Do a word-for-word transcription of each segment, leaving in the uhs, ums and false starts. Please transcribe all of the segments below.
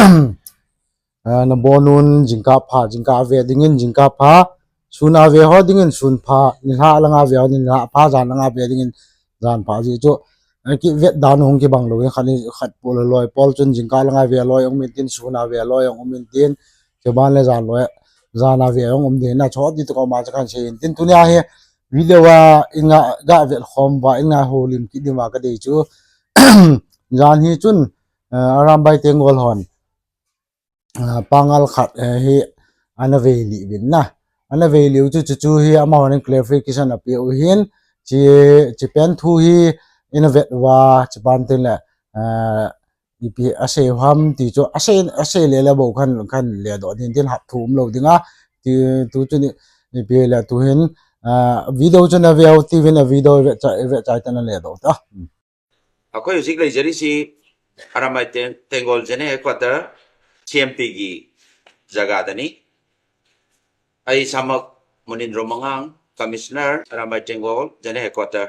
Eh, nabonun jingkah pha, jingkah ve dingin jingkah pha, sun a ve ho dingin sun pha, nilhah langa ve ho nilhah pha, jan langa ve dingin jan pha ji chu. Eh, kivet dan hung kibang lou, khat ni khat pol loi, pol chun jingkah langa ve loi, ong min tin sun a ve loi, ong min tin, chuban le jan loi, jan a ve ong um din na chot di tu ko ma cha kan sei in tin tunia hi video a inga ga vel khom va inga ho lim ki di ma ka dei chu. Jan hi chun, eh, Arambai Tenggol hon, eh, pangal khat, eh, hi ana vei li vin na. Ana vei liu chu chu chu hi amahon clarification a piu hin chi, chi pen thu hi ina vet va chi ban tin le, eh, ipi a sei ham ti chu a sei, a sei le le bo khan, khan le do din tin hap thu um lo dinga ti tu chu ni ipi le tu hin, ah, video chu na veu ti vin a video ve chai, ve chai ta na le do ta. ꯑꯩꯈꯣꯏ ꯍꯧꯖꯤꯛ ꯂꯩꯖꯔꯤꯁꯤ ꯑꯔꯥꯝꯕꯥꯏ ꯇꯦꯡ-, ꯇꯦꯡꯒꯣꯜ General Headquarter, C M P ꯒꯤ ꯖꯒꯥꯗꯅꯤ꯫ ꯑꯩ ꯏꯁꯥꯃꯛ ꯃꯨꯅꯤꯟꯗ꯭ꯔꯣ ꯃꯉꯥꯡ, Commissioner, ꯑꯔꯥꯝꯕꯥꯏ ꯇꯦꯡꯒꯣꯜ General Headquarter꯫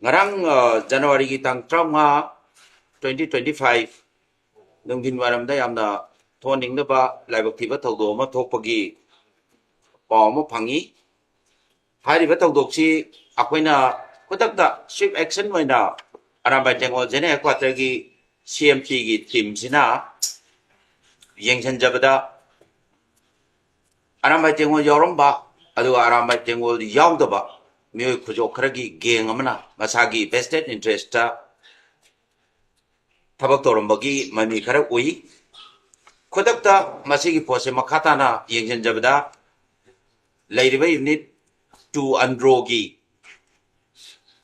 ꯉꯔꯥꯡ, ꯑ, ꯖꯅꯋꯥꯔꯤꯒꯤ ꯇꯥꯡ ꯇꯔꯥꯃꯉꯥ, twenty twenty-five, ꯅꯨꯡꯊꯤꯟ ꯋꯥꯏꯔꯝꯗ ꯌꯥꯝꯅ ꯊꯣꯛꯍꯟꯅꯤꯡꯗꯕ ꯂꯥꯏꯕꯛ ꯊꯤꯕ ꯊꯧꯗꯣꯛ ꯑꯃ ꯊꯣꯛꯄꯒꯤ ꯄꯥꯎ ꯑꯃ ꯐꯪꯉꯤ꯫ ꯍꯥꯏꯔꯤꯕ ꯊꯧꯗꯣꯛꯁꯤ ꯑꯩꯈꯣꯏꯅ ꯈꯨꯗꯛꯇ swift action ꯑꯣꯏꯅ ꯑꯔꯥꯝꯕꯥꯏ ꯇꯦꯡꯒꯣꯜ General Headquarter ꯒꯤ C M P ꯒꯤ team ꯁꯤꯅ ꯌꯦꯡꯁꯤꯟꯖꯕꯗ ꯑꯔꯥꯝꯕꯥꯏ ꯇꯦꯡꯒꯣꯜ ꯌꯥꯎꯔꯝꯕ, ꯑꯗꯨꯒ ꯑꯔꯥꯝꯕꯥꯏ ꯇꯦꯡꯒꯣꯜ ꯌꯥꯎꯗꯕ ꯃꯤꯑꯣꯏ ꯈꯨꯖꯣꯞ ꯈꯔꯒꯤ gang ꯑꯃꯅ ꯃꯁꯥꯒꯤ vested interest ꯊꯕꯛ ꯇꯧꯔꯝꯕꯒꯤ ꯃꯃꯤ ꯈꯔ ꯎꯏ꯫ ꯈꯨꯗꯛꯇ ꯃꯁꯤꯒꯤ ꯄꯣꯠꯁꯦ ꯃꯈꯥ ꯇꯥꯅ ꯌꯦꯡꯁꯤꯟꯖꯕꯗ ꯂꯩꯔꯤꯕ unit two ꯑꯟꯗ꯭ꯔꯣꯒꯤ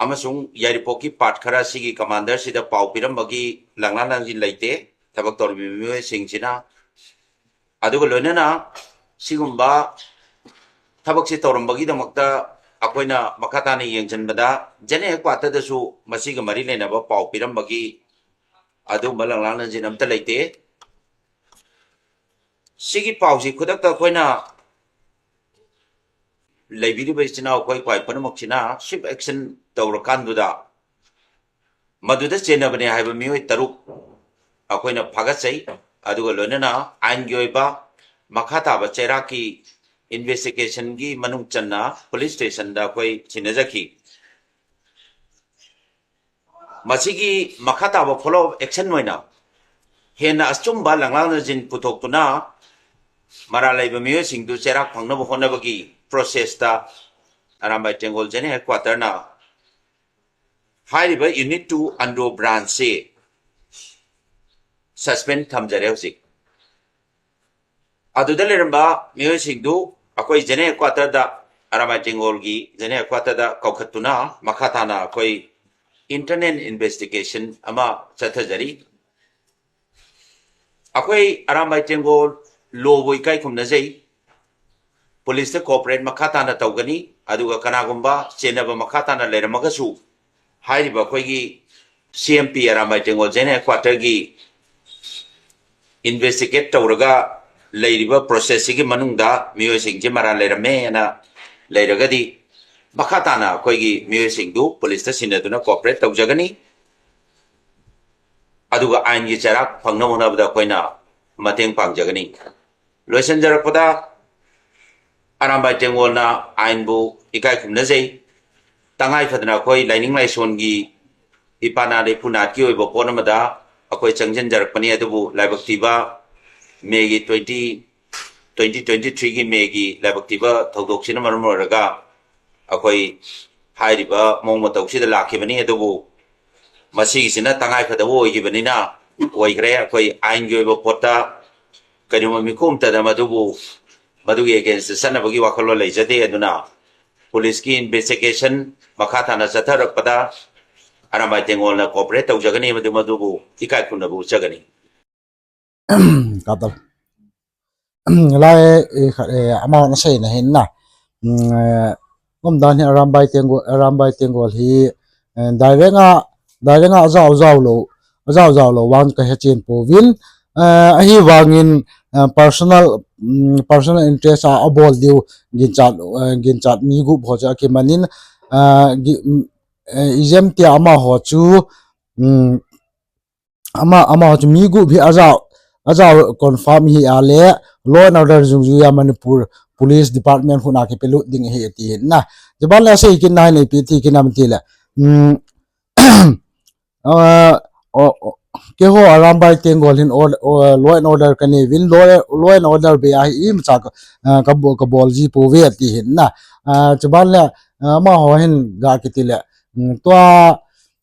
ꯑꯃꯁꯨꯡ ꯌꯥꯏꯔꯤꯄꯣꯛꯀꯤ part ꯈꯔ ꯁꯤꯒꯤ commander ꯁꯤꯗ ꯄꯥꯎ ꯄꯤꯔꯝꯕꯒꯤ ꯂꯥꯡꯂꯥꯡ ꯂꯥꯡꯖꯤꯟ ꯂꯩꯇꯦ꯫ ꯊꯕꯛ ꯇꯧꯔꯤꯕ ꯃꯤꯑꯣꯏꯁꯤꯡꯁꯤꯅ ꯑꯗꯨꯒ ꯂꯣꯏꯅꯅ ꯁꯤꯒꯨꯝꯕ ꯊꯕꯛꯁꯤ ꯇꯧꯔꯝꯕꯒꯤꯗꯃꯛꯇ ꯑꯩꯈꯣꯏꯅ ꯃꯈꯥ ꯇꯥꯅ ꯌꯦꯡꯁꯤꯟꯕꯗ General Headquarter ꯗꯁꯨ ꯃꯁꯤꯒ ꯃꯔꯤ ꯂꯩꯅꯕ ꯄꯥꯎ ꯄꯤꯔꯝꯕꯒꯤ ꯑꯗꯨꯒꯨꯝꯕ ꯂꯥꯡꯂꯥꯡ ꯂꯥꯡꯖꯤꯟ ꯑꯝꯇ ꯂꯩꯇꯦ꯫ ꯁꯤꯒꯤ ꯄꯥꯎꯁꯤ ꯈꯨꯗꯛꯇ ꯑꯩꯈꯣꯏꯅ ꯂꯩꯕꯤꯔꯤꯕ ꯏꯆꯤꯟ ꯏꯅꯥꯎ ꯑꯩꯈꯣꯏ ꯈ꯭ꯋꯥꯏ ꯄꯨꯝꯅꯃꯛꯁꯤꯅ swift action ꯇꯧꯔꯀꯥꯟꯗꯨꯗ ꯃꯗꯨꯗ ꯆꯦꯟꯅꯕꯅꯦ ꯍꯥꯏꯕ ꯃꯤꯑꯣꯏ ꯇꯔꯨꯛ ꯑꯩꯈꯣꯏꯅ ꯐꯥꯒꯠꯆꯩ꯫ ꯑꯗꯨꯒ ꯂꯣꯏꯅꯅ ꯑꯥꯏꯟꯒꯤ ꯑꯣꯏꯕ ꯃꯈꯥ ꯇꯥꯕ ꯆꯩꯔꯥꯛꯀꯤ investigation ꯒꯤ ꯃꯅꯨꯡ ꯆꯟꯅ police station ꯗ ꯑꯩꯈꯣꯏ ꯁꯤꯟꯅꯖꯈꯤ꯫ ꯃꯁꯤꯒꯤ ꯃꯈꯥ ꯇꯥꯕ follow up action ꯑꯣꯏꯅ ꯍꯦꯟꯅ ꯑꯆꯨꯝꯕ ꯂꯥꯡꯂꯥꯡ ꯂꯥꯡꯖꯤꯟ ꯄꯨꯊꯣꯛꯇꯨꯅ ꯃꯔꯥꯜ ꯂꯩꯕ ꯃꯤꯑꯣꯏꯁꯤꯡꯗꯨ ꯆꯩꯔꯥꯛ ꯐꯪꯅꯕ ꯍꯣꯠꯅꯕꯒꯤ process ꯇ ꯑꯔꯥꯝꯕꯥꯏ ꯇꯦꯡꯒꯣꯜ General Headquarter ꯅ ꯍꯥꯏꯔꯤꯕ unit two ꯑꯟꯗ꯭ꯔꯣ branch ꯁꯤ suspend ꯊꯝꯖꯔꯦ ꯍꯧꯖꯤꯛ꯫ ꯑꯗꯨꯗ ꯂꯩꯔꯝꯕ ꯃꯤꯑꯣꯏꯁꯤꯡꯗꯨ ꯑꯩꯈꯣꯏ General Headquarter ꯗ, ꯑꯔꯥꯝꯕꯥꯏ ꯇꯦꯡꯒꯣꯜꯒꯤ General Headquarter ꯗ ꯀꯧꯈꯠꯇꯨꯅ ꯃꯈꯥ ꯇꯥꯅ ꯑꯩꯈꯣꯏ internal investigation ꯑꯃ ꯆꯠꯊꯖꯔꯤ꯫ ꯑꯩꯈꯣꯏ ꯑꯔꯥꯝꯕꯥꯏ ꯇꯦꯡꯒꯣꯜ law ꯕꯨ ꯏꯀꯥꯏ ꯈꯨꯝꯅꯖꯩ꯫ Police ꯇ cooperate ꯃꯈꯥ ꯇꯥꯅ ꯇꯧꯒꯅꯤ꯫ ꯑꯗꯨꯒ ꯀꯅꯥꯒꯨꯝꯕ ꯆꯦꯟꯅꯕ ꯃꯈꯥ ꯇꯥꯅ ꯂꯩꯔꯝꯃꯒꯁꯨ ꯍꯥꯏꯔꯤꯕ ꯑꯩꯈꯣꯏꯒꯤ C M P ꯑꯔꯥꯝꯕꯥꯏ ꯇꯦꯡꯒꯣꯜ General Headquarter ꯒꯤ investigate ꯇꯧꯔꯒ ꯂꯩꯔꯤꯕ process ꯁꯤꯒꯤ ꯃꯅꯨꯡꯗ ꯃꯤꯑꯣꯏꯁꯤꯡꯁꯤ ꯃꯔꯥꯜ ꯂꯩꯔꯝꯃꯦꯅ ꯂꯩꯔꯒꯗꯤ ꯃꯈꯥ ꯇꯥꯅ ꯑꯩꯈꯣꯏꯒꯤ ꯃꯤꯑꯣꯏꯁꯤꯡꯗꯨ police ꯇ ꯁꯤꯟꯅꯗꯨꯅ cooperate ꯇꯧꯖꯒꯅꯤ꯫ ꯑꯗꯨꯒ ꯑꯥꯏꯟꯒꯤ ꯆꯩꯔꯥꯛ ꯐꯪꯅꯕ ꯍꯣꯠꯅꯕꯗ ꯑꯩꯈꯣꯏꯅ ꯃꯇꯦꯡ ꯄꯥꯡꯖꯒꯅꯤ꯫ ꯂꯣꯏꯁꯤꯟꯖꯔꯛꯄꯗ ꯑꯔꯥꯝꯕꯥꯏ ꯇꯦꯡꯒꯣꯜꯅ ꯑꯥꯏꯟꯕꯨ ꯏꯀꯥꯏ ꯈꯨꯝꯅꯖꯩ꯫ ꯇꯉꯥꯏ ꯐꯗꯅ ꯑꯩꯈꯣꯏ ꯂꯥꯏꯅꯤꯡ ꯂꯥꯏꯁꯣꯟꯒꯤ ꯏꯄꯥ ꯅꯥꯠ ꯏꯄꯨ ꯅꯥꯠꯀꯤ ꯑꯣꯏꯕ ꯄꯣꯠ ꯑꯃꯗ ꯑꯩꯈꯣꯏ ꯆꯪꯁꯤꯟꯖꯔꯛꯄꯅꯤ꯫ ꯑꯗꯨꯕꯨ ꯂꯥꯏꯕꯛ ꯊꯤꯕ ꯃꯦꯒꯤ twenty, twenty twenty-three ꯒꯤ ꯃꯦꯒꯤ ꯂꯥꯏꯕꯛ ꯊꯤꯕ ꯊꯧꯗꯣꯛꯁꯤꯅ ꯃꯔꯝ ꯑꯣꯏꯔꯒ ꯑꯩꯈꯣꯏ ꯍꯥꯏꯔꯤꯕ ꯃꯑꯣꯡ ꯃꯇꯧꯁꯤꯗ ꯂꯥꯛꯈꯤꯕꯅꯤ꯫ ꯑꯗꯨꯕꯨ ꯃꯁꯤꯒꯤꯁꯤꯅ ꯇꯉꯥꯏ ꯐꯗꯕ ꯑꯣꯏꯈꯤꯕꯅꯤꯅ ꯑꯣꯏꯈ꯭ꯔꯦ꯫ ꯑꯩꯈꯣꯏ ꯑꯥꯏꯟꯒꯤ ꯑꯣꯏꯕ ꯄꯣꯠꯇ ꯀꯔꯤꯒꯨꯝꯕ ꯃꯤꯈꯨꯝ ꯑꯃꯠꯇꯗ ꯃꯗꯨꯕꯨ, ꯃꯗꯨꯒꯤ against ꯇ ꯆꯠꯅꯕꯒꯤ ꯋꯥꯈꯜꯂꯣꯟ ꯂꯩꯖꯗꯦ꯫ ꯑꯗꯨꯅ police ꯀꯤ investigation ꯃꯈꯥ ꯇꯥꯅ ꯆꯠꯊꯔꯛꯄꯗ ꯑꯔꯥꯝꯕꯥꯏ ꯇꯦꯡꯒꯣꯜꯅ cooperate ꯇꯧꯖꯒꯅꯤ ꯑꯃꯗꯤ ꯃꯗꯨꯕꯨ ꯏꯀꯥꯏ ꯈꯨꯝꯅꯕ ꯎꯠꯆꯒꯅꯤ꯫ Katal. Lai, eh, khat, eh, amount na sei na hin na. Mm, eh, ngom dan hi Arambai Tenggol, Arambai Tenggol hi, eh, direct a, direct a jao jao lo, jao jao lo vang ka he chen pouvin, eh, ahivangin, eh, personal, mm, personal interest a, abol diu ginchat, eh, ginchat mi gup ho chu akimanin, eh, gi-, mm, eh, ijemtia amaho chu, mm, ama, ama chu mi gup hi ajao, ajao confirm hi a le, law and order jungjuiya Manipur Police Department khut a kipelut ding hi ati hin na. Chuban le asei kit na hin ipi ti kit nam ti le. Um, uh, o, o, keiho Arambai Tenggol hin or, o, law and order kanei uvin, law, law and order bei a hi imacha ka, uh, ka bo-, ka bol ji pouve ati hin na. Uh, chuban le, uh, amaho hin ga kiti le. Um, tua,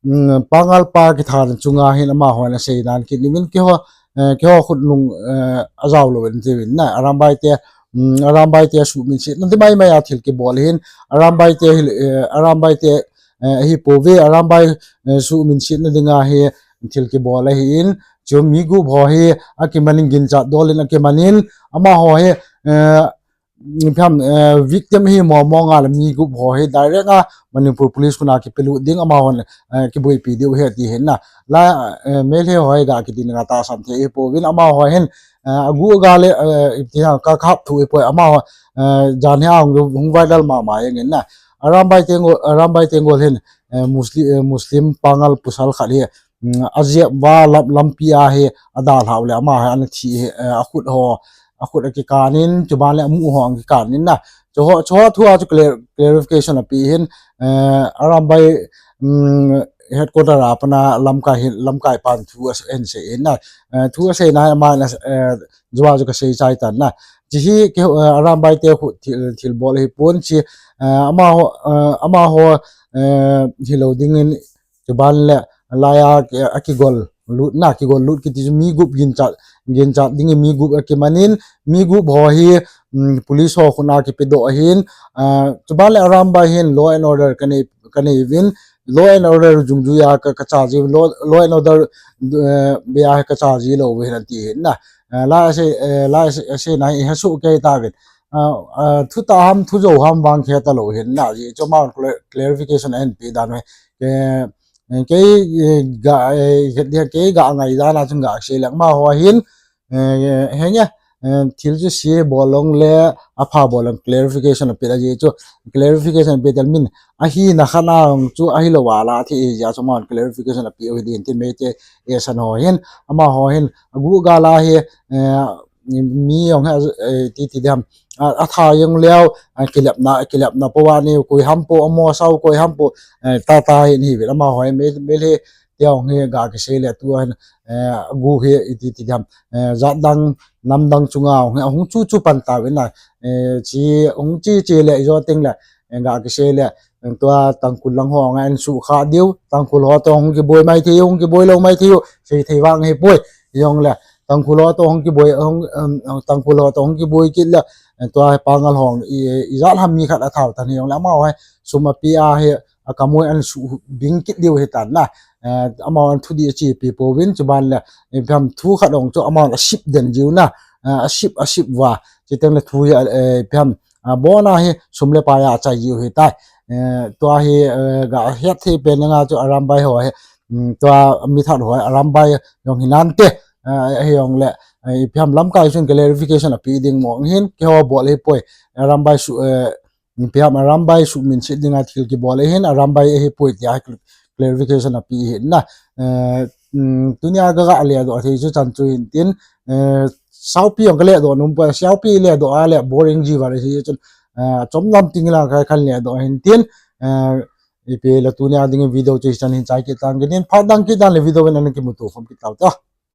um, Pangal pa kithan chunga hin amaho hin asei dan kit uvin keiho, uh, keiho khut nung, uh, ajao lou in ti uvin na. Arambai te, um, Arambai te suhminsetna ti mai mai a thil kibol hin. Arambai te hi, uh, Arambai te, uh, hi pouve, Arambai, uh, suhminsetna dinga hi thil kibol ahin. Chu mi gup ho hi akimanin ginchat dol in akimanin amaho hi, uh, ipi ham, eh, victim hi mo mo nga le mi gup ho hi direct a Manipur Police khut a kipelut ding amahon, eh, kiboipi diu hi ati hin na. La, eh, Meitei ho hi ga kiti nga tahsan thei hi pouvin amaho hin, eh, agu aga le, eh, ipi ham ka khap thu hi poi amaho, eh, jan hi ahung, hung viral mama jeng in na. Arambai Tenggol, Arambai Tenggol hin, eh, Muslim, eh, Muslim Pangal pasal khat hi, um, ajep uva lam, lampi a hi adalhau le ama hi ana thi hi, eh, akhut ho, akhut akikan in, chuban le amu ho akikan in na. Chuho, chuho thu a chu clar-, clarification ape hin, eh, Arambai, um, headquarter a pat a lamkai hin, lamkai pan thu ahin sei in na. Eh, thu asei na hi ama na, eh, jua chu kasei chai tan na. Chi hi ke, eh, Arambai te khu thil, thil bol hi pon chi, eh, amaho, eh, amaho, eh, hilou ding in Chuban le, alai a, a kigol lut na, kigol lut kiti chu mi gup ginchat, ginchat ding mi gup akimanin, mi gup ho hi, um, police ho khut a kipedoh ahin, uh, chuban le Arambai hin law and order kanei, kanei uvin, law and order jungjuiya ka, ka charge, law, law and order, uh, bei a ka charge lou uvin ati hin na. Uh, la asei, uh, la asei, asei na hi, ha su kei ta uvin. Uh, uh, thu ta ham, thu jou ham vang khe ta lou hin na, ji chu amahon cla-, clarification ahin pe dan ve. Ke, eh, kei, eh, ga, eh, kei ga ngai dan a chun ga sei leng amaho hin, eh, henge, eh, thil chu sei bol long le apha bol long clarification ape a ji chu clarification ape tel min ahina khat a chu ahilou a la thi ji a chu amahon clarification ape u hi din tin Meitei esan ho hin amaho hin agu aga la hi, eh, mi jong hi, eh, ti, ti dam. A, atha jong leu, a, kilepna, kilepna po ani, koi ham po, amo sao, koi ham po, eh, ta, ta hi ni uvin amaho hi, Mei, Meitei te jong hi ga kisei le tu hin, eh, gu hi, iti, ti dam. Eh, jat dang, nam dang chunga jong hi, ahung chu chu pan ta uvin na, eh, chi, hung chi chi le, ijo teng le, eh, ga kisei le, eh, tua Tangkhul lang ho, nga en su kha diu, Tangkhul ho to hung kiboi mai thei, hung kiboi lou mai thei, sei thei vang hi poi, jong le, Tangkhul ho to hung kiboi, hung, um, Tangkhul ho to hung kiboi kit le, eh, tua Pangal ho, i, ijat ham mi khat athao tan hi jong le, amaho hi, sum ape a hi, akamoi an su bing kit diu hi tan na, eh, amaho an thudih achepi pouvin, chuban le, eh, ipi ham thu khat jong chu, amaho asip den jiu na, eh, asip, asip uva, chuteng le thu hi, eh, ipi ham, a, bon a hi sum le pai a achai jiu hi tai. Eh, tua hi, eh, ga het thei pen nga chu Arambai ho hi, um, tua mi that ho hi Arambai jong hi nante, eh, hi jong le, eh, ipi ham lamkai chun clarification ape ding mong hin, keiho bol hi poi, Arambai su, eh, ipi ham Arambai suhminset dinga thil kibol hin, Arambai hi poi tia clarification ape hin na. Eh, um, tunia ga ga le doh thei chu chan chu hin tin, eh, Saupi jong ka le doh nom poi, Saupi le doh a le boring ji va le hi chun, eh, chom lam ting la ka kan le doh hin tin, eh, ipi le tunia ding video chu hichan hin chai kit tang kit in, phat dang kit dan le video in ana kimuto khom kit tau ta.